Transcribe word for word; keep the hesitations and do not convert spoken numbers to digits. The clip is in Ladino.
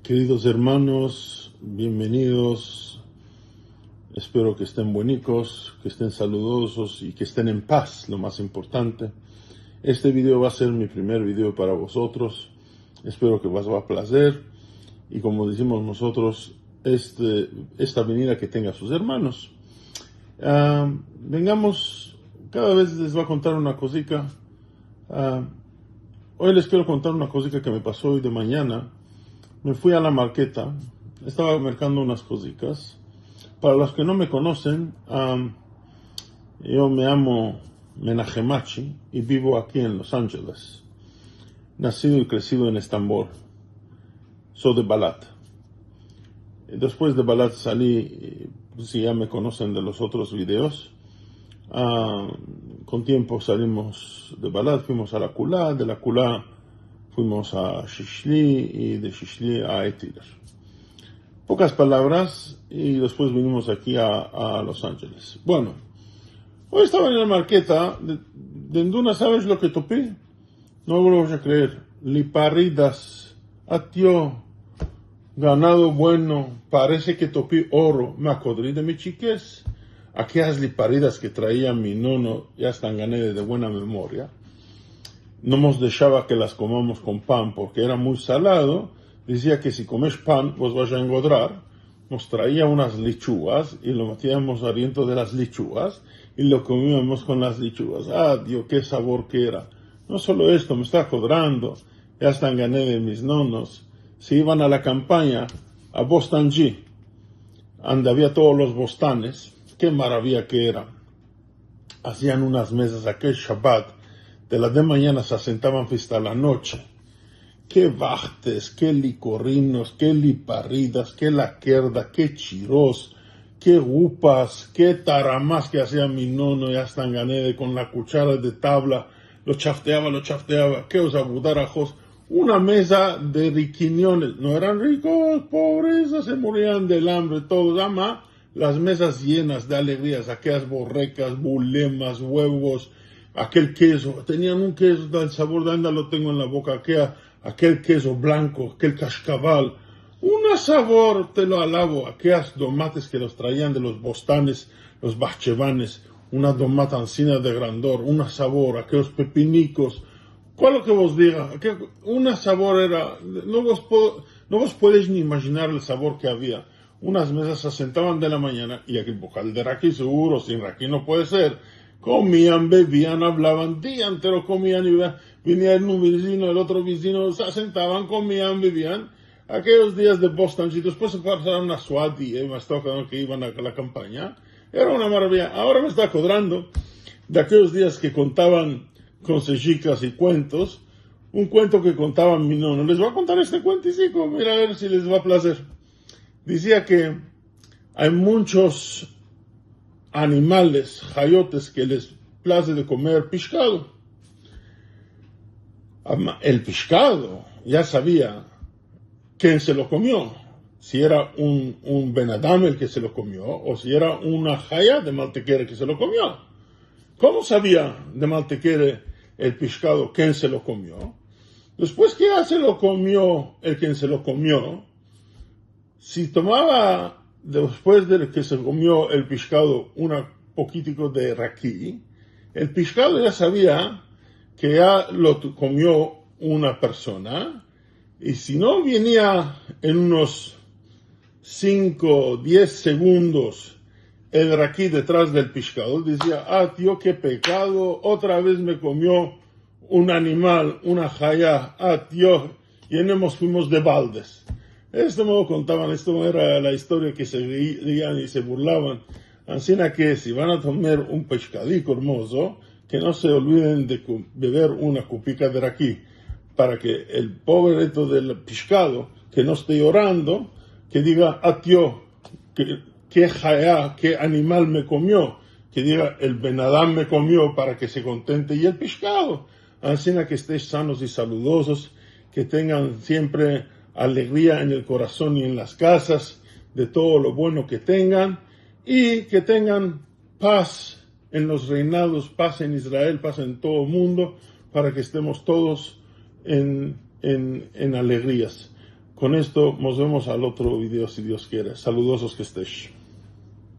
Keridos ermanos, bienvenidos. Espero ke esten buenikos, ke esten saludozos i ke esten en paz, lo mas importante. Este video va a ser mi primer video para vozotros. Espero ke vos va a plazer. I komo dizimos mozotros, este, esta venida ke tenga sus ermanos. Ah, vengamos, kada vez les vo a kontar una kozika. Ah, oy les kero kontar una kozika ke me paso oy de manyana. Me fui a la marketa, estava merkando unas kozikas. Para los ke no me konosen, ah, yo me yamo Menahem Machi i bivo aki en Los Angeles. Nasido i kresido en Estambol. So de Balat. I despues de Balat sali, eh, si ya me konosen de los otros videos, ah, kon tiempo salimos de Balat, fuimos a la Kula, de la Kula fuimos a Shishli i de Shishli a Etiler. Pokas palavras, i despues vinimos aki a, a Los Angeles. Bueno, oy estava en la marketa, de, de enduna, saves lo ke topi? No lo vas a kreer. Liparidas. Atyo. Ganado bueno. Parese ke topi oro. Me akodri de mi chikez. Akeyas liparidas ke traia mi nono, ya estan gane de, de buena memoria. No mos deshava ke las komamos kon pan porke era muy salado. Dizia ke si komes pan, vos vas a engodrar. Mos traia unas lichugas i lo metiamos adientro de las lichugas i lo komiamos kon las lichugas. Ah, Dio, ke savor ke era. No solo esto, me esto akodrando, ya estan gane de mis nonos, se ivan a la kampanya, a Bostanji, ande avia todos los bostanes, ke maraviya ke era. Azian unas mezas akel Shabat, de la de manyana se asentavan hasta la noche. Ke vahtes, ke likorinos, ke liparidas, ke lakerda, ke chiros, ke gupas, ke taramas ke azia mi nono, ya estan gane de, kon la kuchara de tavla, lo chafteava, lo chafteava, ke os abudarahos, una meza de rikiniones, no eran rikos, pobrezas, se morian del ambre todos, ama, las mezas yenas de alegrias, akeyas borrekas, bulemas, uevos, akel kezo. Tenian un kezo, el savor de anda lo tengo en la boka, akea, akel kezo blanko, akel kashkaval. Una savor, te lo alavo, akeyas domates ke los traian de los bostanes, los bahchevanes, una domata ansina de grandor, una savor, akeyos pepinikos. Kualo ke vos diga, ke, una savor era, no vos po-, no vos puedes ni imajinar el savor ke avia. Unas mezas se asentavan de la manyana i akel bokal de raki, seguro, sin raki no puede ser. Komian, bevian, avlavan, dia entero komian i bevian. Venia un vizino, el otro vizino, se asentavan, komian, bevian. Akeyos dias de Bostanji, despues se pasaron a Suadi, eh, me esto akordando ke ivan a la kampanya. Era una maraviya. Agora me esto akodrando de akeyos dias ke kontavan konsejikas i kuentos. Un kuento ke kontava mi nono. Les vo a kontar este kuentiziko, mira a ver si les va a plazer. Dizia ke ay munchos animales, hayotes, ke les plaze de komer pishkado. Ama, el pishkado ya savia ken se lo komio, si era un, un benadam el ke se lo komio, o si era una haya de maltekere ke se lo komio. Komo savia de maltekere el pishkado ken se lo komio? Despues ke ya se lo komio el ken se lo komio, si tomava, despues de ke se komio el pishkado, una pokitiko de raki, el pishkado ya savia ke ya lo t-, komio una persona, i si no venia en unos sinko, diez segundos el raki detras del pishkado, dizia: "Ah, Dio, ke pekado, otra vez me komio un animal, una haya, ah, Dio, yenemos, fuimos de baldes." Esto me lo kontavan, esto era la istoria ke se reian i se burlavan. Ansina ke si van a komer un pishkadiko ermozo, ke no se olviden de ku-, bever una kupika de raki, para ke el povereto del pishkado, ke no este yorando, ke diga: "Ah, Dio, ke, ke haya, ke animal me komio", ke diga: "El benadam me komio", para ke se kontente i el pishkado. Ansina ke estesh sanos i saludozos, ke tengan siempre alegria en el korason i en las kazas, de todo lo bueno ke tengan, i ke tengan paz en los reinados, paz en Israel, paz en todo el mundo, para ke estemos todos en, en, en alegrias. Kon esto, mos vemos al otro video, si Dios kiere. Saludosos ke estesh.